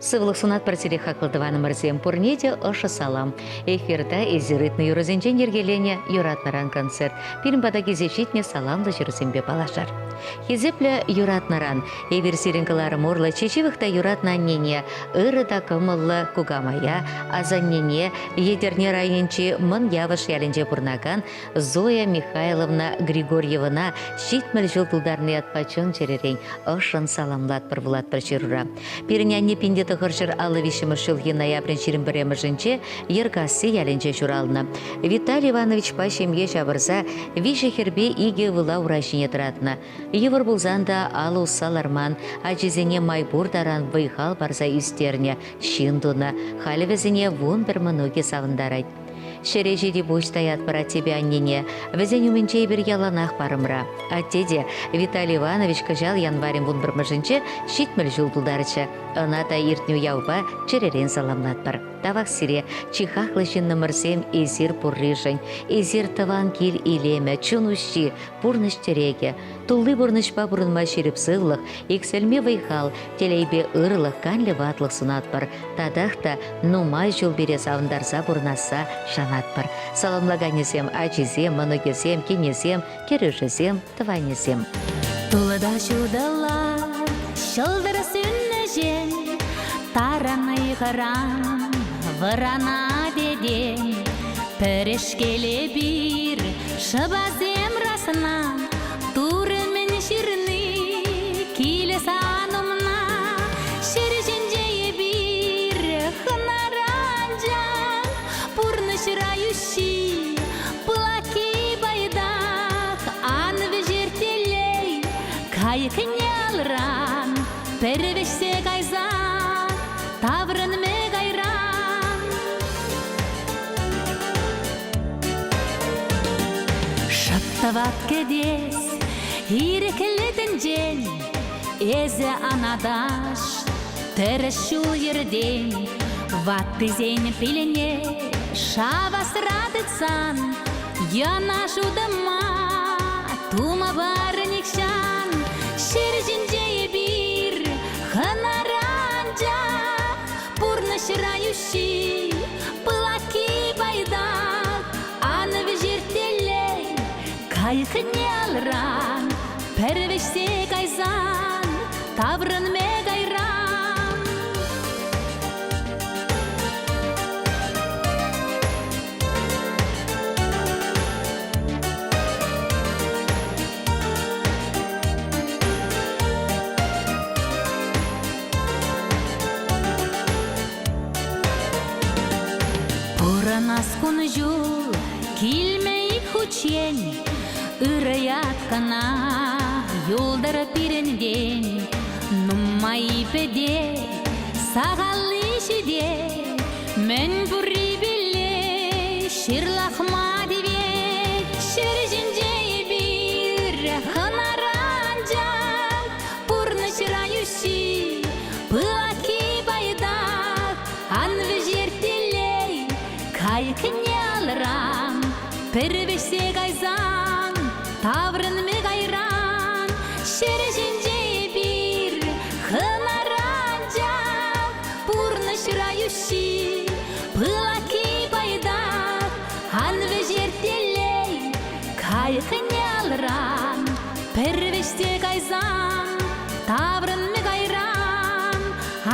Сывлӑх сунатпӑр сире, хаклӑ тӑванӑмӑрсем, пурне те ӑшӑ салам. Эфирта эсир ыйтнӑ юрӑсенчен йӗркеленӗ Юратнӑран концерт. Пирӗн пата килсе ҫитнӗ саламлӑ ҫырусемпе паллашар. Хисеплӗ юратнӑран эпир сирӗн кӑларӑм урлӑ чи ҫывӑх та юратнӑ аннене, ырӑ та кӑмӑллӑ кукамая, асаннене Етӗрне районӗнчи Мӑн Явӑш ялӗнче пурӑнакан Зоя Михайловна Григорьевӑна 70 ҫул тултарнӑ ятпа чун-чӗререн ӑшшӑн саламлатпӑр вулатпӑр ҫырура. Пирӗн анне 1953 ҫулхи ноябрӗн 21-мӗшӗнче Йӗркасси ялӗнче ҫуралнӑ. Виталий Ивановичпа ҫемье ҫавӑрса виҫӗ хӗрпе икӗ ывӑла ура ҫине тӑратнӑ. Йывӑр пулсан та алӑ усса ларман, ачисене май пур таран вӑй-хал парса ӳстернӗ, ҫын тунӑ. Халӗ вӗсене 11 мӑнукӗ савӑнтарать. Ҫӗре ҫити пуҫ таятпӑр аттепе аннене. Вӗсен умӗнче эпир яланах парӑмра. Атте те, Виталий Иванович кӑҫал январӗн вунпӗрмӗшӗнче 70 ҫул тултарчӗ. Ӑна та иртнӗ уявпа чӗререн саламлатпӑр. Тавах сире, чи хаклӑ ҫыннӑмӑрсем эсир пурришӗн. Эсир тӑван кил илемӗ, чун уҫҫи, пурнӑҫ тӗрекӗ. Тулли пурнӑҫпа пурӑнма ҫирӗп сывлӑх, иксӗлми вӑй-хал, телейпе ырлӑх, канлӗ ватлӑх сунатпӑр. Татах та нумай ҫул пире савӑнтарса пурӑнасса шанатпӑр. Саламлаканӗсем ачисем, мӑнукӗсем, кинӗсем, кӗрӳшӗсем, тӑванӗсем. Тулӑта ҫутӑла ҫӑлтӑр сӳннӗҫем таран ыйхӑран вӑрана тетен. Пӗрешкел эпир шӑпасем расна Турӑ мӗн ҫырни килӗ сан умна. Ҫӗр ҫинче эпир хӑнара анчах, пурнӑҫра йӳҫҫи пылакки пайтах. Ан вӗҫер телей кайӑкне алран, пӗр вӗҫсе кайсан таврӑнмӗ кайран. Шӑп тӑват кӗтес ирӗклӗ тӗнчен, Эсӗ ан аташ тӗрӗс ҫул-йӗртен. Ваттисен пилне шавасра тытсан, Йӑнӑш утӑма тума пар нихҫан. Ҫӗр ҫинче эпир хӑнара анчах, Пурнӑҫра йӳҫҫи, пылакки пайтах. Ан вӗҫерт телей кайӑкне алран, Пӗр вӗҫсе кайсан таврӑнмӗ кайран. Пурӑнас кун-ҫул килме ик хутчен, Ырӑ ят кӑна юлтӑр пирӗнтен. Нумай пӗтет, сахалли ҫитет, Мӗн пуррипелле ҫырлахма тивет. Ҫӗр ҫинче эпир хӑнара анчах, Пурнӑҫра йӳҫҫи, пылакки пайтах. Ан вӗҫер телей кайӑкне алран, Пӗр вӗҫсе кайсан таврӑнмӗ кайран. Ҫӗр ҫинче эпир хӑнара анчах, Пурнӑҫра йӳҫҫи, пылакки пайтах. Ан вӗҫер телей кайӑкне алран, Пӗр вӗҫсе кайсан таврӑнмӗ кайран.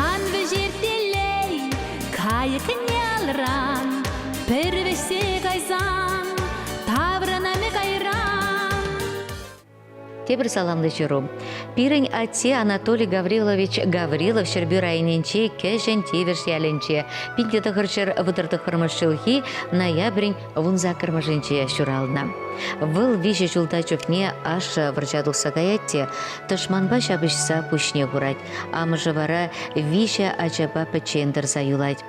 Ан вӗҫер телей кайӑкне алран, Пӗр вӗҫсе кайсан таврӑнмӗ кайран. Тепӗр саламлӑ ҫыру. Пирӗн атте Анатолий Гаврилович Гаврилов Ҫӗрпӳ районӗнчи Кӗҫӗн Тивӗш ялӗнче 1939 ҫулхи ноябрӗн вунсаккӑрмӗшӗнче ҫуралнӑ. Вӑл виҫӗ ҫулта чухне ашшӗ вӑрҫа тухса каять те тӑшманпа ҫапӑҫса пуҫне хурать. Амӑшӗ вара виҫӗ ачапа пӗччен тӑрса юлать.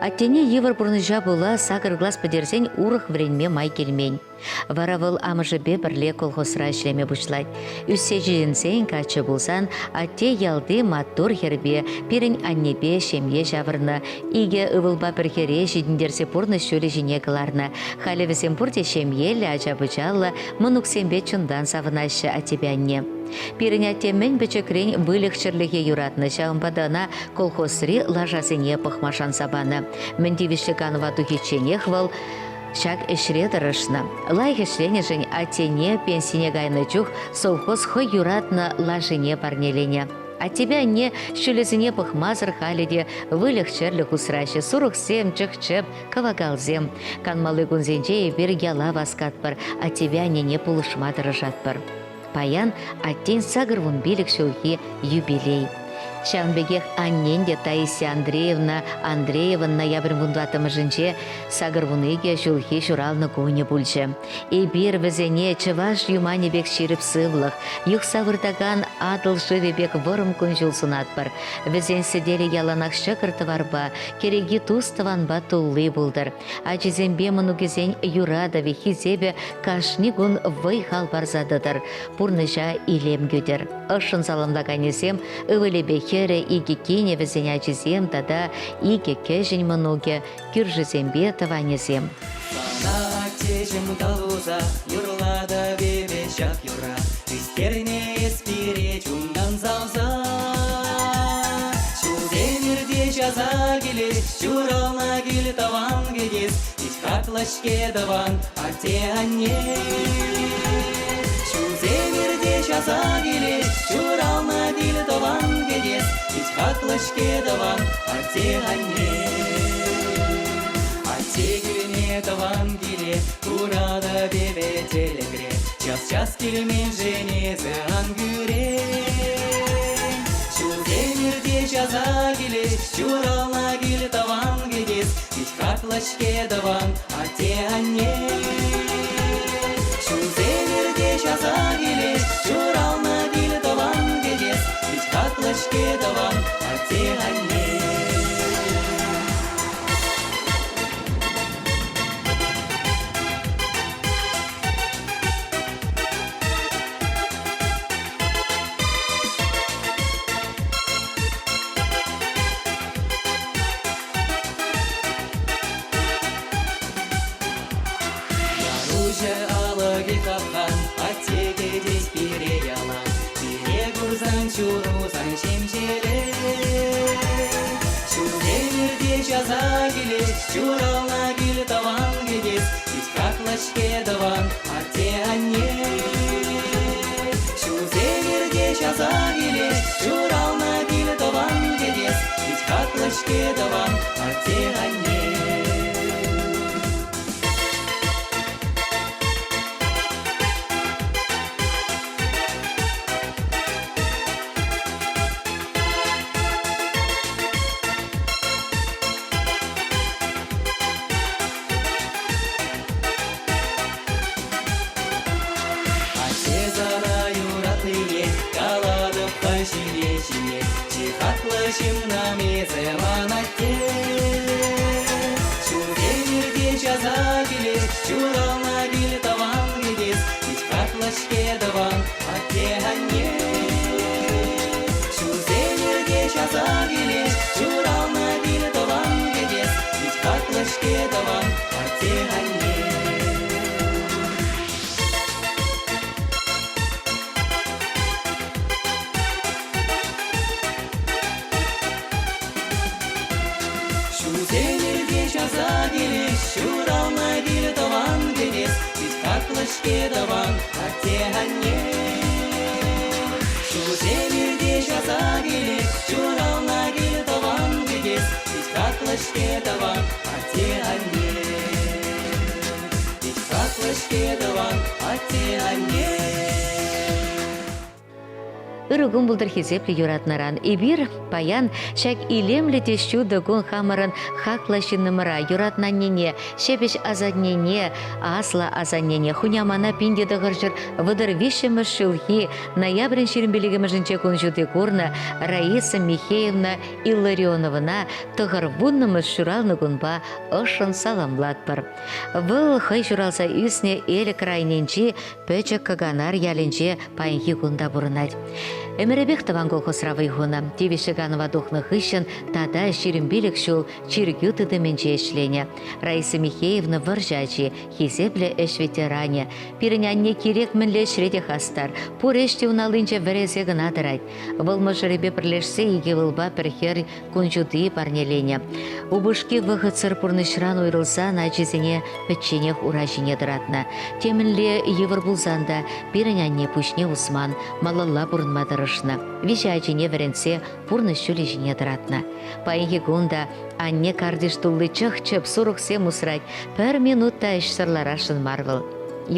Аттене йывӑр пурнӑҫа пула сакӑр класс пӗтерсен урӑх вӗренме май килмен. Вара вӑл амӑшӗпе пӗрле колхозра ӗҫлеме пуҫлать. Ӳссе ҫитӗнсен каччӑ пулсан атте ялти маттур хӗрпе, пирӗн аннепе ҫемье ҫавӑрнӑ. Икӗ ывӑлпа пӗр хӗре ҫитӗнтерсе пурнӑҫ ҫулӗ ҫине кӑларнӑ. Халӗ вӗсем пурте ҫемьеллӗ, ача-пӑчаллӑ, мӑнуксемпе чунтан савӑнаҫҫӗ аттепе анне. Пирӗн атте мӗн пӗчӗкрен выльӑх-чӗрлӗхе юратнӑ, ҫавӑнпа та ӑна колхозри лашасене пӑхма шанса панӑ. Мӗн тивӗҫлӗ канӑва тухичченех вӑл ҫак ӗҫре тӑрӑшнӑ. Лайӑх ӗҫленӗшӗн аттене пенсине кайнӑ чух совхоз хӑй юратнӑ лашине парнеленӗ. Аттепе анне ҫулӗсене пӑхмасӑр халӗ те выльӑх-чӗрлӗх усраҫҫӗ, сурӑхсем, чӑх-чӗп, кӑвакалсем. Канмалли кунсенче эпир яла васкатпӑр, аттепе аннене пулӑшма тӑрӑшатпӑр. Паян аттен 85 ҫулхи юбилей. Ҫавӑн пекех аннен те Таисия Андреевна Андрееван ноябрь вунтӑваттӑмӗшӗнче 82 ҫулхи ҫуралнӑ кунӗ пулчӗ. Эпир вӗсене чӑваш юманӗ пек ҫирӗп сывлӑх, юхса выртакан Атӑл шывӗ пек вӑрӑм кун-ҫул сунатпӑр. Вӗсен сӗтелӗ яланах ҫӑкӑр-тӑварпа, кӗреки тус-тӑванпа тулли пултӑр. Ачисемпе мӑнукӗсен юратӑвӗ, хисепӗ кашни кун вӑй-хал парса тӑтӑр, пурнӑҫа илем кӳтӗр. Ӑшшӑн саламлаканӗсем ывӑлӗпе хӗрӗ, икӗ кинӗ, вӗсен ачисем тата икӗ кӗҫӗн мӑнукӗ, кӳршисемпе тӑванӗсем. Сана аттеҫӗм калуса юрлатӑп эпӗ ҫак юрра. Ӳстернӗ эс пире чунтан савса. Ҫулсем иртеҫ аса килет, ҫуралнӑ кил тӑван кӗтес. Пит хаклӑ-ҫке тӑван атте-анне. Ҫулсем иртеҫ аса килет, ҫуралнӑ кил тӑван кӗтес. Пит хаклӑ-ҫке тӑван атте-анне. Атте килне тӑван киле куратӑп эпӗ тӗлӗкре. Час-час килменшӗн эсӗ ан кӳрен. Ҫулсем иртеҫ аса килет, ҫуралнӑ кил тӑван кӗтес. Пит хаклӑ-ҫке тӑван атте-анне. Ҫулсем иртеҫ аса килет, ҫуралнӑ кил тӑван кӗтес. Пит хаклӑ-ҫке тӑван атте-анне. Яруҫӑ алӑкӗ хапхан, атте кӗтет пире ялан. Пире курсан чурусан ҫемҫелет. Ҫулсем иртеҫ аса килет, ҫуралнӑ кил тӑван кӗтес. Пит хаклӑ-ҫке тӑван атте-анне. Ҫулсем иртеҫ аса килет, ҫуралнӑ кил тӑван кӗтес. Пит хаклӑ-ҫке тӑван атте-анне. Атте сана юратнине калатӑп-ха ҫине-ҫине. Чи хаклӑ ҫыннам эсӗ ман атте. Ҫулсем иртеҫ аса килет, ҫуралнӑ кил тӑван кӗтес. Пит хаклӑ-ҫке тӑван атте-анне. Ҫулсем иртеҫ аса килет, ҫуралнӑ кил тӑван кӗтес. Пит хаклӑ-ҫке тӑван атте-анне. Ҫулсем иртеҫ аса килет, ҫуралнӑ кил тӑван кӗтес. Пит хаклӑ-ҫке тӑван атте-анне. Ҫулсем иртеҫ аса килет, ҫуралнӑ кил тӑван кӗтес. Пит хаклӑ-ҫке тӑван атте-анне. Пит хаклӑ-ҫке тӑван атте-анне. Ырӑ кун пултӑр хисеплӗ юратнӑран. Эпир паян ҫак илемлӗ те ҫутӑ кун хамӑрӑн хаклӑ ҫыннӑмӑра, юратнӑ аннене, ҫепӗҫ асаннене, аслӑ асаннене, хунямана 1933 ҫулхи ноябрӗн 25-мӗшӗнче кун ҫути курнӑ Раиса Михеевна Илларионовӑна тӑхӑр вуннӑмӗш ҫуралнӑ кунпа ӑшшӑн саламлатпӑр. Вӑл хӑй ҫуралса ӳснӗ Элӗк районӗнчи Пӗчӗк Кӑканар ялӗнче паянхи кун та пурӑнать. Ӗмӗрӗпех тӑван колхозра вӑй хунӑ. Тивӗҫлӗ канӑва тухнӑ хыҫҫӑн тата 25 ҫул чиркӳ тытӑмӗнче ӗҫленӗ. Раиса Михеевна вӑрҫӑ ачи, хисеплӗ ӗҫ ветеранӗ. Пирӗн анне кирек мӗнле ӗҫре те хастар, пур ӗҫ те ун аллинче вӗресе кӑна тӑрать. Вӑл мӑшӑрӗпе пӗрлешсе икӗ ывӑлпа пӗр хӗр кун ҫути парнеленӗ. Упӑшки вӑхӑтсӑр пурнӑҫран уйрӑлсан ачисене пӗчченех ура ҫине тӑратнӑ. Темӗнле йывӑр пулсан та пирӗн анне пуҫне усман, малалла пурӑнма тӑрӑшнӑ. Виҫӗ ачине вӗрентсе пурнӑҫ ҫулӗ ҫине тӑратнӑ. Паянхи кун та анне картиш тулли чӑх-чӗп, сурӑхсем усрать, пӗр минут та ӗҫсӗр ларасшӑн мар вӑл.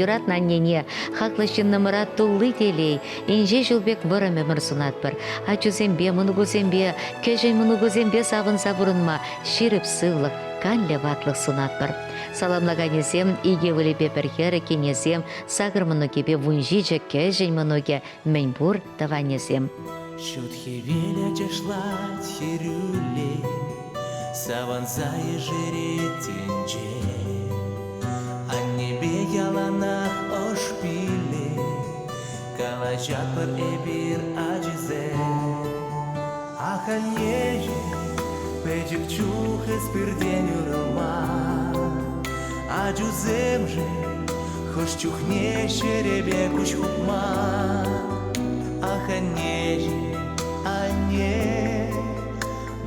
Юратнӑ аннене, хаклӑ ҫыннӑмӑра тулли телей, инҫе ҫул пек вӑрӑм ӗмӗр сунатпӑр. Ачусемпе, мӑнукусемпе, кӗҫӗн мӑнукусемпе савӑнса пурӑнма ҫирӗп сывлӑх, канлӗ ватлӑх сунатпӑр. Саламлаканӗсем икӗ ывӑлӗпе пӗр хӗрӗ, кинӗсем, сакӑр мӑнукӗпе 17 кӗҫӗн мӑнукӗ, мӗнпур тӑванӗсем. Ҫут хӗвел ачашлать хӗрӳлле, Савӑнса ешерет тӗнче. Аннепе яланах ӑш пилле, Калаҫатпӑр эпир ачисем. Ах, аннеҫӗм, пӗчӗк чух эс пиртен уйрӑлман. Ачусемшӗн хӑш чухне ҫӗрӗпе куҫ хупман. Ах, аннеҫӗм, анне,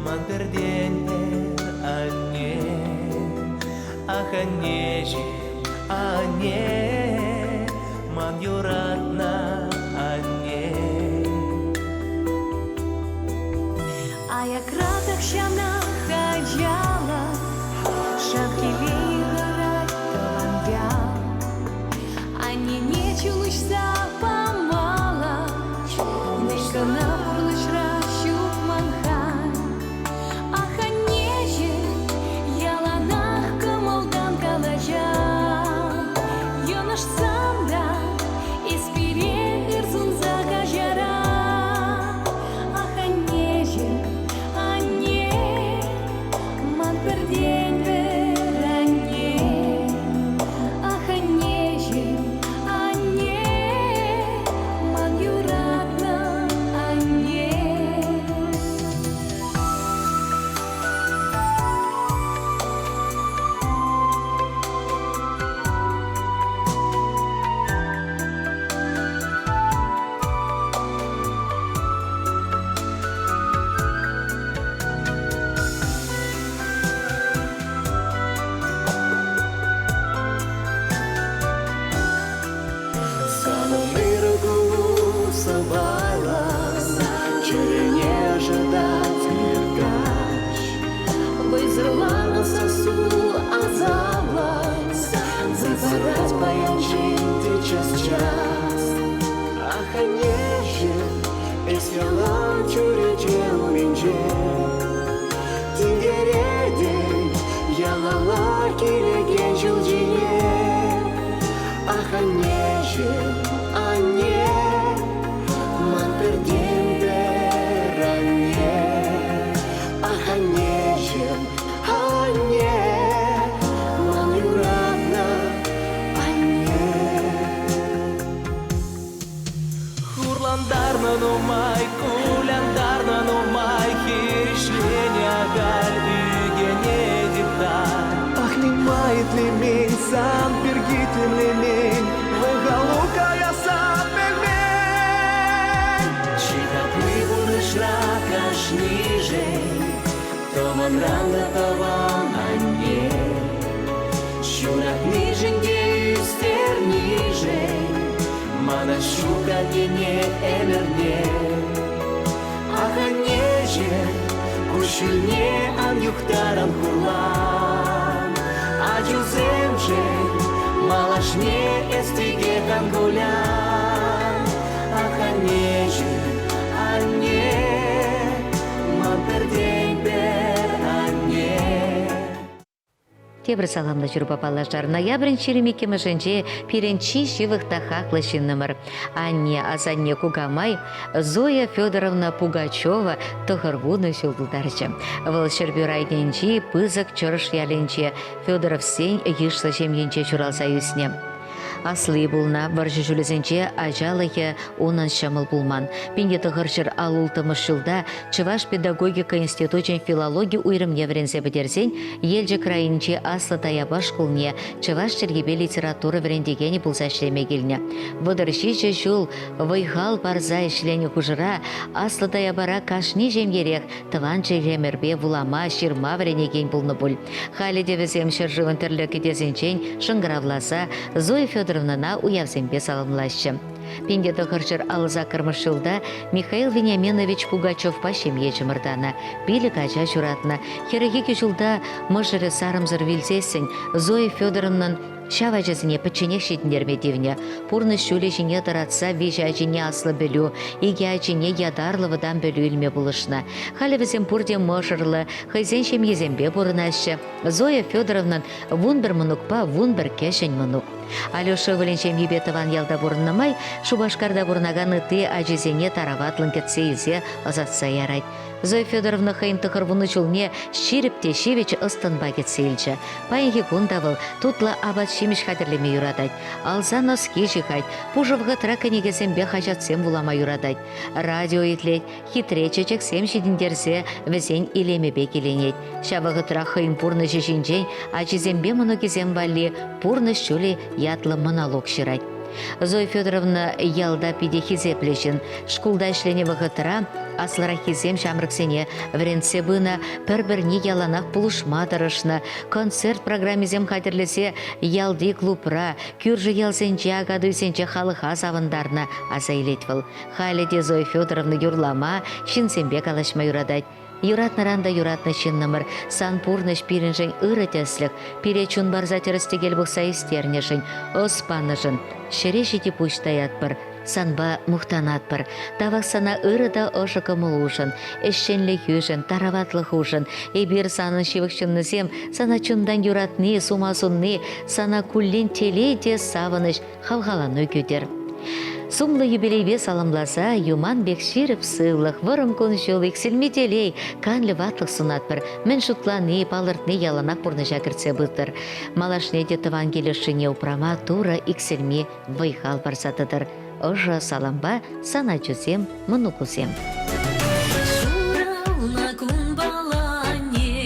ман пӗртен-пӗр анне. Ах, аннеҫӗм, анне, ман юратнӑ анне. Аякра тахҫанах ачалӑх Шав телей ларать тӑван ял. Аннене чун уҫса памалла, Мӗн кӑна пурнӑҫра ҫук ман халь. Ах, аннеҫӗм, яланах кӑмӑлтан калаҫать. Йӑнӑшсан та эс пире ыр сунса каҫарать. Ах, аннеҫӗм, анне, ман пӗртен-пӗр анне. Ах, аннеҫӗм, анне, ман юратнӑ анне. Санӑн ырӑ кулу сӑпайлӑ, чӗрене ӑшӑтать ир-каҫ. Вӑйсӑрланнӑ сассу асамлӑ, Сывӑрать паян ҫитӗ час-час. Ах, аннеҫӗм, эс ялан чӳрече умӗнче. Тинкеретӗн ялалла килекен ҫул ҫине. Ах, аннеҫӗм, анне, ман пӗртен-пӗр анне. Ах, аннеҫӗм, анне, ман юратнӑ анне. Хурлантарнӑ нумай, кулянтарнӑ нумай, хирӗҫленӗ ахаль ӳкӗнетӗп та. Ах, нима итлемен, сан пирки тимлемен, вӑй-халу каясса пӗлмен. Чи хакли пурнӑҫра кашнишӗн тӑванран та тӑван анне. Ҫуратнишӗн те ӳстернишӗн мана ҫук аннене ӗмӗрне. Ах, аннеҫӗм, куҫҫульне ан юхтар, ан хурлан. Ачусемшӗн малашне эс текех ан кулян. Ах, аннеҫӗм, анне, ман пӗртен-пӗр анне. Тепӗр саламлӑ ҫырупа паллашар. Ноябрӗн 22-мӗшӗнче пирӗн чи ҫывӑх та хаклӑ ҫыннӑмӑр, анне, асанне, кукамай Зоя Федоровна Пугачева 90 ҫул тултарчӗ. Вӑл Ҫӗрпӳ районӗнчи Пысӑк Чӑрӑш ялӗнче Федоровсен йышлӑ ҫемйинче ҫуралса ӳснӗ. Асли пулнӑ. Вӑрҫӑ ҫулӗсенче ачалӑхӗ унӑн ҫӑмӑл пулман. 1900 аллӑмӗш ҫулта Чӑваш педагогика институчӗн филологи уйрӑмне вӗренсе пӗтерсен Елчӗк районӗнчи Аслӑ Таяпа шкулне чӑваш чӗлхипе литература вӗрентекенӗ пулса ӗҫлеме килнӗ. 37 ҫул вӑй-хал парса ӗҫленӗ хушӑра Аслӑ Таяпара кашни ҫемьерех тӑван чӗлхемӗрпе вулама, ҫырма вӗренекен пулнӑ пуль. Халӗ те вӗсем ҫӗршывӑн тӗрлӗ кӗтесӗнчен шӑнкӑравласа Зоя Федоровнӑна уявсемпе саламлаҫҫӗ. 1958 ҫулта Михаил Вениаминович Пугачевпа ҫемье чӑмӑртанӑ, пилӗк ача ҫуратнӑ. 42 ҫулта мӑшӑрӗ сарӑмсӑр вилсессӗн Зоя Федоровнӑн Ҫав ачасене пӗчченех ҫитӗнтерме тивнӗ. Пурнӑҫ ҫулӗ ҫине тӑратса виҫӗ ачине аслӑ пӗлӳ, икӗ ачине ятарлӑ вӑтам пӗлӳ илме пулӑшнӑ. Халӗ вӗсем пурте мӑшӑрлӑ, хӑйсен ҫемйисемпе пурӑнаҫҫӗ. Зоя Федоровнӑн 11 мӑнукпа 11 кӗҫӗн мӑнук. Алеша ывӑлӗн ҫемйипе тӑван ялта пурӑннӑ май Шупашкарта пурӑнакан ытти ачисене тараватлӑн кӗтсе илсе ӑсатса ярать. Зоя Федоровна хӑйӗн 90 ҫулне ҫирӗп те ҫивӗч ӑс-тӑнпа кӗтсе илчӗ. Паянхи кун та вӑл тутлӑ апат-ҫимӗҫ хатӗрлеме юратать, алса носки ҫыхать, пушӑ вӑхӑтра кӗнекесемпе хаҫатсем вулама юратать, радио итлет, хитре чечексем ҫитӗнтерсе вӗсен илемӗпе киленет. Ҫав вӑхӑтрах хӑйӗн пурнӑҫӗ ҫинчен ачисемпе мӑнукӗсем валли «Пурнӑҫ ҫулӗ» ятлӑ монолог ҫырать. Зоя Федоровна ялта питӗ хисеплӗ ҫын. Шкулта ӗҫленӗ вӑхӑтра аслӑраххисем ҫамрӑксене вӗрентсе пынӑ, пӗр-пӗрне яланах пулӑшма тӑрӑшнӑ, концерт программисем хатӗрлесе ялти клубра, кӳршӗ ялсенче, акатуйсенче халӑха савӑнтарнӑ, аса илет вӑл. Халӗ те Зоя Федоровна юрлама, ҫынсемпе калаҫма юратать. Юратнӑран та юратнӑ ҫыннӑмӑр, сан пурнӑҫ пирӗншӗн ырӑ тӗслӗх, пире чун парса тӗрӗс-тӗкел пӑхса ӳстернӗшӗн, ӑс панӑшӑн ҫӗре ҫити пуҫ таятпӑр, санпа мухтанатпӑр. Тавах сана ырӑ та ӑшӑ кӑмӑлушӑн, ӗҫченлӗхӳшӗн, тараватлӑхушӑн. Эпир санӑн ҫывӑх ҫыннусем сана чунтан юратни, сума сунни, сана куллен телей те савӑнӑҫ, хавхалану кӳтӗр. Сумлӑ юбилейпе саламласа юман пек ҫирӗп сывлӑх, вӑрӑм кун-ҫул, иксӗлми телей, канлӗ ватлӑх сунатпӑр. Мӗн шутлани, палӑртни яланах пурнӑҫа кӗртсе пытӑр. Малашне те тӑван кил ӑшшине упрама Турӑ иксӗлми вӑй-хал парса тӑтӑр. Ӑшӑ салампа сан ачусем, мӑнукусем. Ҫуралнӑ кунпала анне,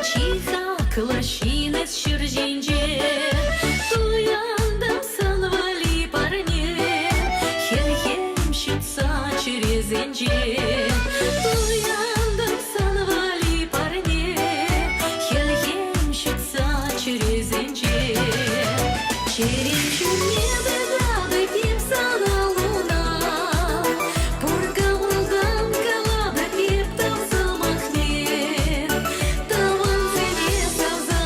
чи хаклӑ ҫын эс ҫӗр ҫинче. Туянтӑм сан валли парне, хӗлхем ҫутса чӗресенче. Туянтӑм сан валли парне, хӗлхем ҫутса чӗресенче. Чӗрем ҫумне тытатӑп эп сана луна, Пур кӑмӑлтан калатӑп эп тав сӑмахне. Тӑвансене савса.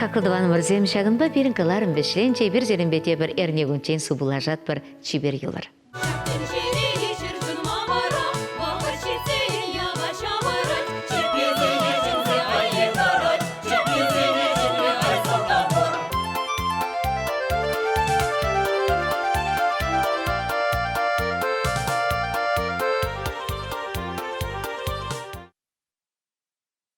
Хаклӑ тӑванӑмӑрсем, ҫакӑнпа пирӗн кӑларӑм вӗҫленчӗ. Эпир сирӗнпе тепӗр эрнекунччен сывпуллашатпӑр. Чипер юлӑр.